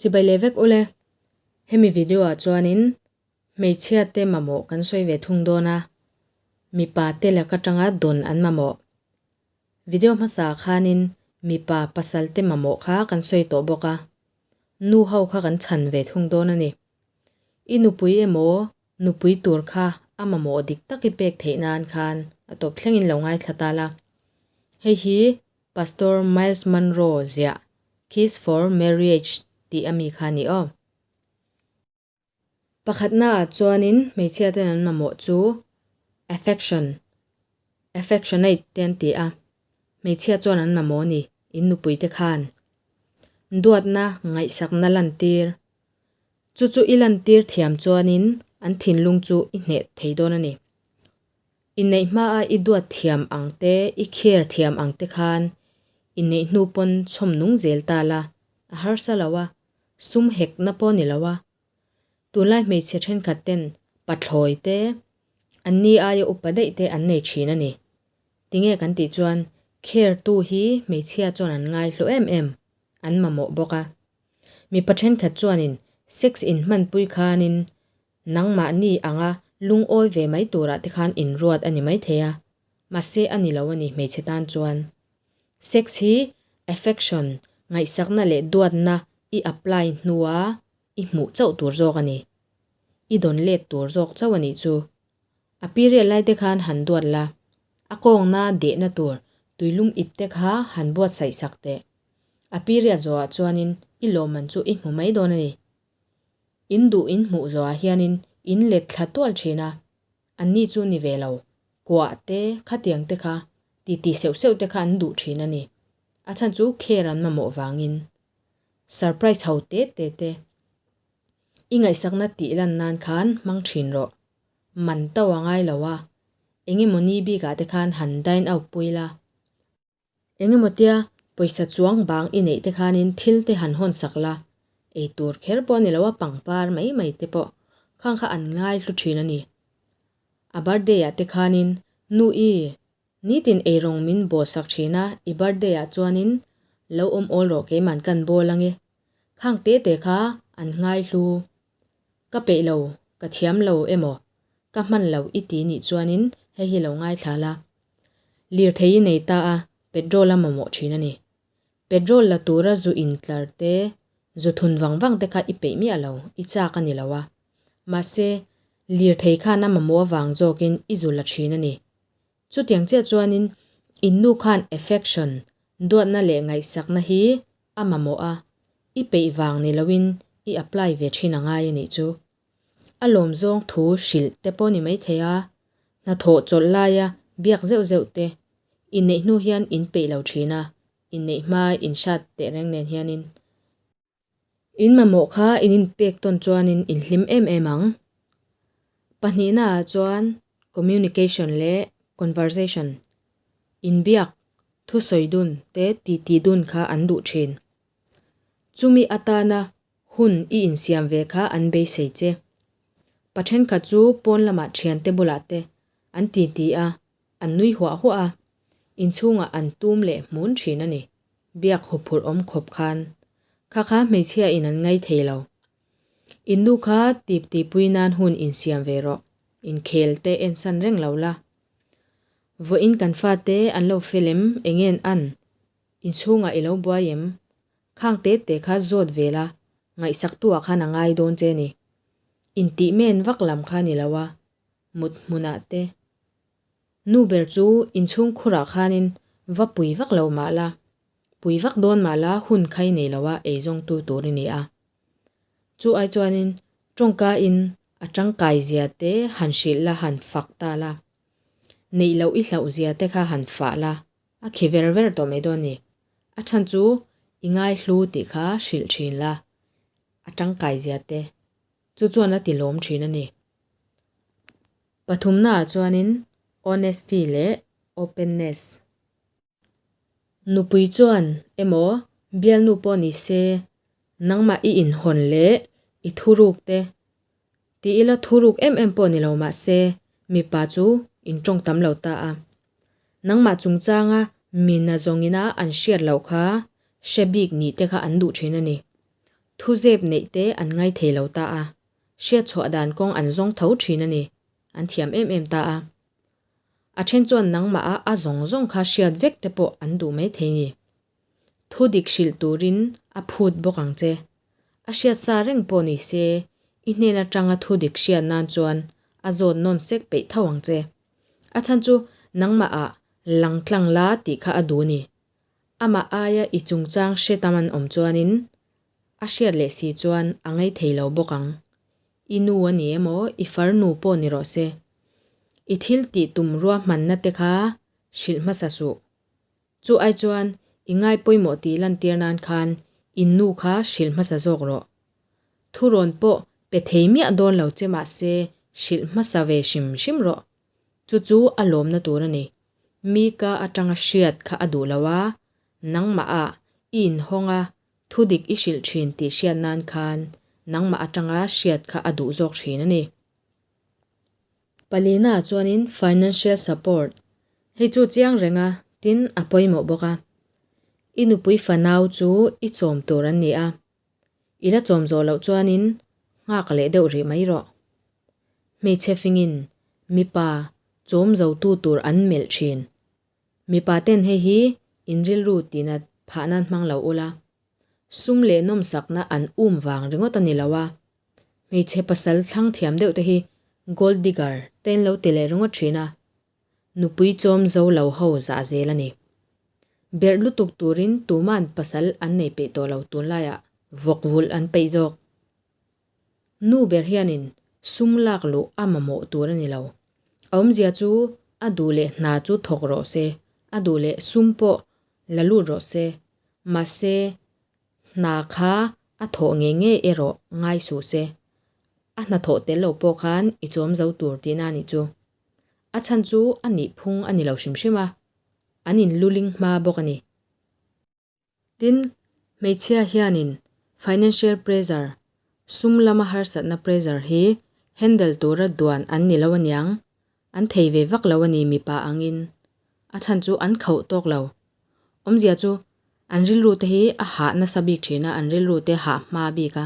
Chibai leh vek ule. Hemi video ah chuanin hmeichhia te mamawh kan sawi ve thung dawn a, mipa te lak atanga dawn an mamawh. Video hmasa ah khanin mipa pasal te mamawh kha kan sawi tawh bawk a, nu ho kha kan chhan ve thung dawn a ni. I nupui emaw nupui tur kha a mamawh dik tak i pek theih nan khan a tawp thlengin lo ngaithla ta la. Hei hi Pastor Myles Munroe ziah Keys for Marriage tih a mi kha a ni aw. Pakhatna ah chuanin hmeichhia ten an mamawh chu affection, affectionate te an ti a, hmeichhia chuan an mamawh a ni, in nupui te khan. Duatna, ngaihsakna lantir. Chu chu i lantir thiam chuanin an thinlung chu i hneh thei dawn a ni. Inneih hmaa i duat thiam ang te, i care thiam ang te khan inneih hnu pawn chhawm nung zel ta la, a harsa lo a, sum hekna pawh ni lo a. Tunlai hmeichhe thenkhat ten pathlawi te, an ni aia upa daih te an nei thin a ni. Tinge kan tih chuan care tu hi hmeichhia chuan an ngaihlu em em, an mamawh bawk a. Mipa thenkhat chuanin sex inhmanpui khanin Nangmahni anga lungawi ve mai turah te khan inruat a ni maithei a, mahse a ni lo a ni hmeichhe tan chuan. Sex hi affection, ngaihsakna leh duatna i apply hnua i hmuh chauh tur zawk a ni. I dawn let tur zawk chauh a nih chu. A period lai te khan han duat la, a kawngna dehna tur tuilum ip te kha han buatsaih sak teh. A period zawhah chuanin i lawmman chu i hmu mai dawn a ni. In duh in hmuh zawhah hianin in let thla tual thin a, anni chu ni ve lo, kuah te, khatiang te kha, titi seuh seuh te kha an duh thin a ni. A chhan chu care an mamawh vangin. Surprise ho te te te. I ngaihsakna tih lan nan khan hmang thin rawh. Man to a ngai lo a, engemaw ni bikah te khan han dine out pui la. Engemaw tia pawisa chuang bang i neih te khanin thil te han hawn sak la, ei tur kher pawh ni lo a pangpar mai mai te pawh khang kha an ngai hlu thin a ni. A birthday ah te khanin nu i nitin eirawng min bawl sak thin a, i birthday ah chuanin lo awm awl rawh keiman kan bawl ange. Khang te te kha an ngai hlu. Ka peih lo, ka thiam lo emaw, ka hman lo i ti nih chuanin hei hi lo ngaithla la. Lirthei i nei ta a, petrol a mamawh thin a ni. Petrol la tura zu intlar te, zu thun vang vang te kha i peih miah lo, i chak a ni lo a. Mahse, lirthei khan a mamawh avang zawkin i zu la thin a ni. Chutiang chiah chuanin in nu khan affection, duatna leh ngaihsakna hi a mamawh a, i peih vang ni loin i apply ve thin a ngai a nih chu. A lawm zawng thu hrilh te pawh ni maithei a, hnathawh chawlh laia biak zeuh zeuh te, inneih hnu hian in peih lo thin a, inneih hma in hrat teh reng nen hianin in mamawh kha in inpek tawn chuanin in hlim em em ang. Pahnihna ah chuan communication leh conversation, inbiak, thusawi dun te titi dun kha an duh thin. Chumi atana Hun i insiam ve kha an beisei che. Pa thenkhat chu pawn lamah thiante bulah te an ti ti a, an nui huah huah a, inchhungah an tum leh hmun thin a ni. Biak huphurh awm khawp khan kha kha hmeichhia in an ngai thei lo. In nu kha tip tihpui nan hun insiam ve rawh, inkhel te ensan reng lo la. Vawiin kan fate an lo fel em, engen an? Inchhungah i lo buai em? Khang te te kha zawt ve la, ngaihsaktuah khan a ngai dawn che ni. Intih men vak lam kha ni lo a, mut hmunah te. Nu ber chu inchhung khurah khanin va pui vak lo mah la, pui vak dawn mah la hun khai nei lo a eizawngtu tur i ni a. Chu ai chuanin tawngka in a tangkai zia te han hrilh la han fak ta la, neih loh i hlauh zia te kha han fah la, a khi ver ver tawh mai dawn ni. A chhan chu i ngaihlu tih kha hrilh thin la, a tangkai zia te chu chuan a ti lawm thin a ni. Pathumnaah chuanin honesty leh openness. Nupui chuan emaw bialnu pawh ni se nangmah i inhawn leh i thuruk te Ti ila thuruk em em pawh ni lo mah se mipa chu in tawng tam lo ta a. Nangmah chungchanga mina zawngina an hriat loh kha hre bik nih te kha an duh thin a ni. Thu zep neih te an ngai thei lo ta a, hriat chhuah dan kawng an zawng tho thin a ni, an thiam em em ta a. A then chuan nangmah a a zawng zawng kha hriat vek te pawh an duh mai thei ni. Thu dik hrilh turin a phut bawk ang che. A hriat sa reng pawh ni se, i hnen atanga thu dik hriat nan chuan a zawt nawn sek peih tho ang che. A chhan chu nangmah ah lang tlang la tih kha a duh ni. Amah aia i chungchang hre tam an awm chuanin a hriat leh si chuan a ngei thei lo bawk ang. I nu a ni emaw i farnu pawh ni rawh se. I thil tih tum ruahmanna te kha hrilh hmasa suh. Chu ai chuan i ngai pawimawh tih lantir nan khan in nu kha hrilh hmasa zawk rawh. Thurawn pawh pe thei miah dawn lo che mahse hrilh hmasa ve hrim hrim rawh. Chu chu a lawmna tur a ni. Mi ka atanga hriat kha a duh lo a, nangmah ah i inhawng a, thudik i hrilh thin tih hriat nan khan nangmah atanga hriat kha a duh zawk thin a ni. Palina chuanin financial support hei chu chiang reng a, tin a pawimawh bawk a. I nupui fanau chu i chawm tur an ni a, i la chawm zawh loh chuanin nghak leh deuh rih mai rawh. Hmeichhe fingin mipa chawm zotu tur an melh thin. Mipa ten hei hi in rilru tinat phah nan hmang lo ula. Sum leh nawmsakna an um vang ringawt a ni lo a. Hmeichhe pasal thlang thiam deuh te hi gold digger te in lo ti leh ringawt thin a, nupui chawm zo lo ho zah zel a ni. Berh lutuk turin tuman pasal an nei peih tawh lo tunlaiah vawk vulh an peih zawk. Nu ber hianin sum lak luh a mamawh tur a ni lo. A awmzia chu a duh leh hna chu thawk rawh se, a duh leh sum pawh la lut rawh se, mahse Hna kha a thawh ngei ngei erawh ngai suh se. A hnathawh tel lo pawh khan i chawm zo tur tihna a nih chu. A chhan chu a nih phung a ni lo hrim hrim a, an in luling hma bawk a ni. Tin, hmeichhia hianin financial pressure, sum lama harsatna pressure hi handle tura duan an ni lo aniang, an thei ve vak lo a ni mipa angin. A chhan chu an khauh tawk lo. Awmzia chu an rilru te hi a hah nasa bik thin a, an rilru te hah hma bik a,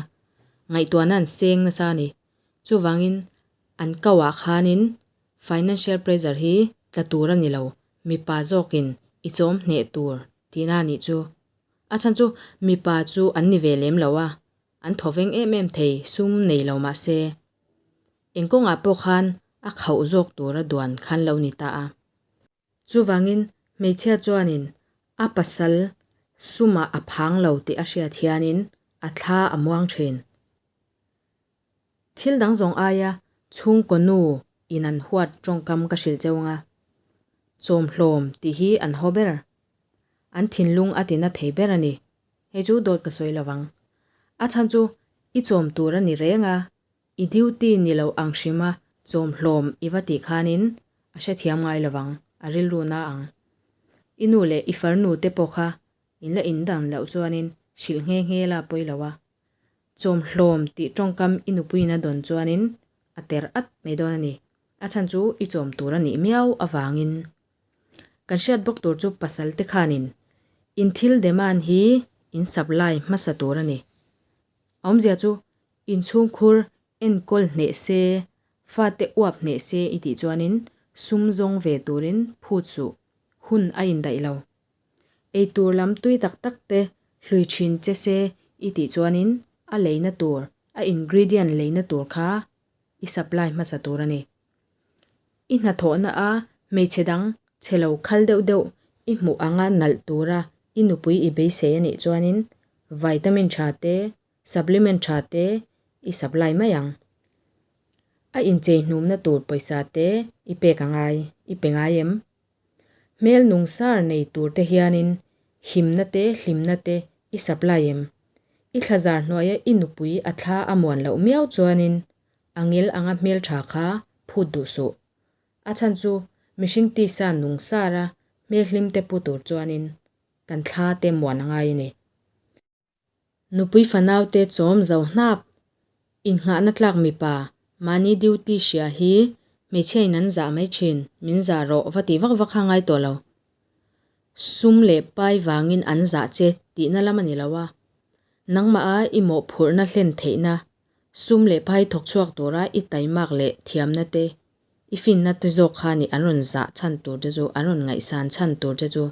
ngaihtuahna an seng nasa a ni. Chuvangin an kauah khanin financial pressure hi tla tur a ni lo, mipa zawkin i chawm hneh tur tihna a nih chu. A chhan chu mipa chu an ni ve lem lo a, an thawveng em em thei sum nei lo mah se. Eng kawngah pawh khan a khauh zawk tura duan khan lo ni ta a. Chuvangin hmeichhia chuanin a pasal sumah a phang lo tih a hriat hianin a thla a muang thin. Thil dang zawng aia chhungkaw nu in an huat tawngkam ka hrilh cheu anga chawmhlawm tih hi an haw ber. An thinlung a tina thei ber a ni. Hei chu dawt ka sawi lovang. A chhan chu i chawm tur a ni reng a, I duty ni lo ang hrima chawm hlawm i va tih khanin a hrethiam ngai lovang, a rilru na ang. I nu leh i farnu te pawh kha in la indan loh chuanin hrilh nghe nghe la pawi lo a. Chawm hlawm tih tawngkam i nupuiin a dawn chuanin a ter at mai dawn a ni. A chhan chu i chawm tur a nih miau avangin. Kan hriat bawk tur chu pasal te khanin in thil demand hi in supply hmasa tur a ni. A awmzia chu Inchhungkhur enkawl hneh se, fate uap hneh se i tih chuanin sum zawng ve turin phut suh, hun a indaih lo. Eitur lam tui tak tak te hlui thin che se i tih chuanin a leina tur, a ingredient leina tur kha i supply hmasa tur a ni. I hnathawhna a hmeichhe dang chhe lo khal deuh deuh i hmuh anga nalh tura i nupui i beisei a nih chuanin vitamin tha te Supplement tha te i supply mai ang. A inchei hnumna tur pawisa te i pek a ngai, i pe ngai em? Hmel nung sar nei tur te hianin himna te hlimna te i supply em? I thlazar hnuaia i nupui a thla a muan loh miau chuanin a ngil anga hmel tha kha phut duh suh. A chhan chu mihring tisa nung sara hmel hlim te pu tur chuanin kan thla te muan a ngai a ni. Nupui fanaute chawm zo hnap, innghahna tlak mipa, mahni duty hria hi hmeichhia in an zah mai thin, min zah rawh va tih vak vak kha ngai tawh lo. Sum leh pai vangin an zah che tihna lam a ni lo a. Nangmah a i mawhphurhna hlen theihna, sum leh pai thawk chhuak tura i taimak leh thiamna te, i finna te zawk kha ni an rawn zah chhan tur che chu, an rawn ngaihsan chhan tur che chu.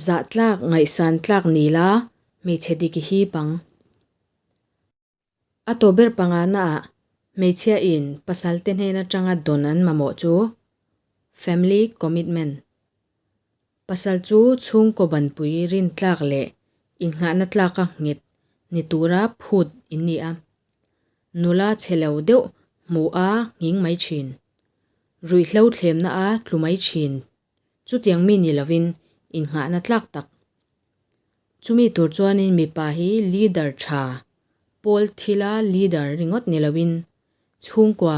Zah tlak, ngaihsan tlak ni la, hmeichhe dik i hip ang. A tawh ber pangana ah hmeichhia in pasal te hnen atanga dawn an mamawh chu Family Commitment. Pasal chu chhungkaw banpui rintlak leh innghahna tlaka nghet ni tura phut in ni a. Nula chhe lo deuh hmuh a nghing mai thin. Ruihhlo thlemna a tlu mai thin. Chutiang mi ni lovin innghahna tlak tak. Chumi tur chuanin mipa hi leader tha, pawl thila leader ringawt ni loin chhungkua,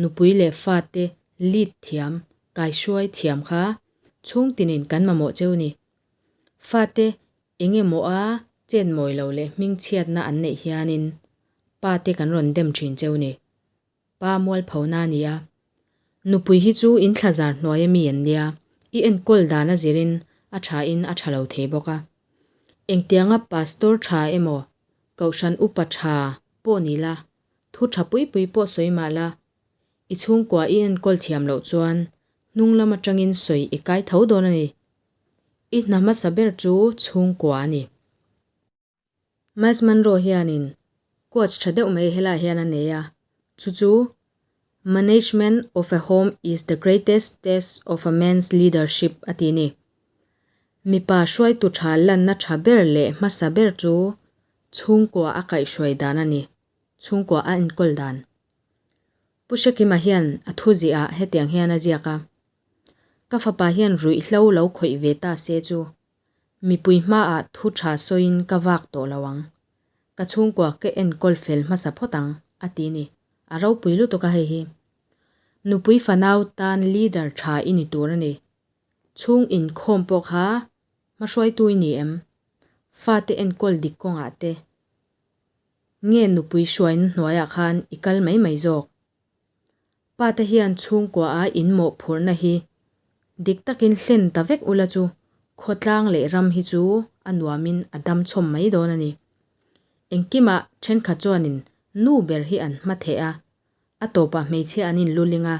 nupui leh fate lead thiam, kaihruai thiam kha chhungtinin kan mamawh cheu ni. Fate eng emaw a chen mawi lo leh hmingchhiatna an neih hianin pate kan rawn dem thin cheu ni. Pa mualphona a ni a. Nupui hi chu in thlazar hnuai a mi an nia, i enkawl dan a zirin a tha in a tha lo thei bawk a. Engtianga pastor tha emaw, kohhran upa tha pawh ni la, thu tha pui pui pawh sawi mah la, i chhungkua i enkawl thiam loh chuan hnung lam atangin sawi i kai tho dawn a ni. I hna hmasa ber chu chhungkua a ni. Miles Monroe hianin quotes tha deuh mai helaiah hian a nei a, chu chu, Management of a home is the greatest test of a man's leadership a ti ni. Mipa hruaitu tha lanna tha ber leh hmasa ber chu chhungkua a kaihhruai dan a ni, chhungkua a enkawl dan. Pu Hrekima hian a thu ziah ah hetiang hian a ziak a, Ka fapa hian ruihhlo lo khawih ve ta se chu Mipui hmaah thu tha sawiin ka vak tawh lo ang. Ka chhungkua ka enkawl fel hmasa phawt ang, a ti ni. A ropui lutuk a hei hi. Nupui fanau tan leader tha i ni tur a ni. Chhung inkhawm pawh kha hmahruaitu i ni em? Fate enkawl dik kawngah te. Nge nupui hruaina hnuaiah khan i kal mai mai zawk? Pate hian chhungkua a in mawhphurhna hi dik takin hlen ta vek ula chu khawtlang leh ram hi chu a nuamin a dam chhawm mai dawn a ni. Engkimah thenkhat chuanin nu ber hi an hma theh a, a tawpah hmeichhia an inluling a,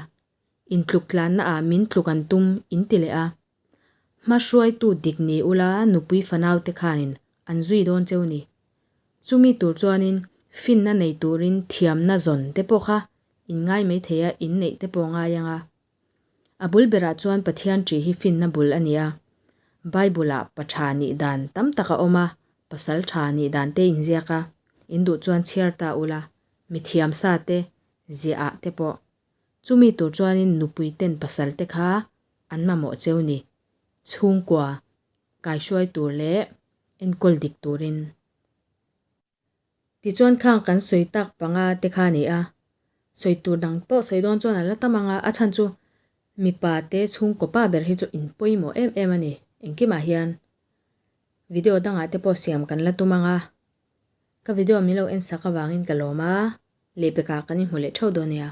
intluk tlannaah min tluk an tum in ti leh a. Hma hruaitu dik ni ula nupui fanaute khanin an zui dawn cheu ni. Chumi tur chuanin finna nei turin thiamna zawn te pawh kha in ngai mai thei a, in neih te pawh ngai ang a. A bul berah chuan Pathian ṭih hi finna bul a ni a. Bible-ah pa ṭha nih dan tam tak a awm a, pasal ṭha nih dan te inziak a, in duh chuan chhiar ta ula, mithiam sa te, ziah ah te pawh. Chumi tur chuanin nupui ten pasal te kha an mamawh cheu ni. Chhungkua kaihruai tur leh enkawl dik turin. Tichuan khang kan sawi tak panga te kha a ni a, sawi tur dang pawh sawi dawn chuan a la tam ang a, a chhan chu mipa te chhungkaw pa ber hi chu in pawimawh em em a ni. Engkimah hian video dangah te pawh siam kan la tum ang a, ka video min lo en sak avangin ka lawm a, lehpekah kan inhmu leh theuh dawn nia.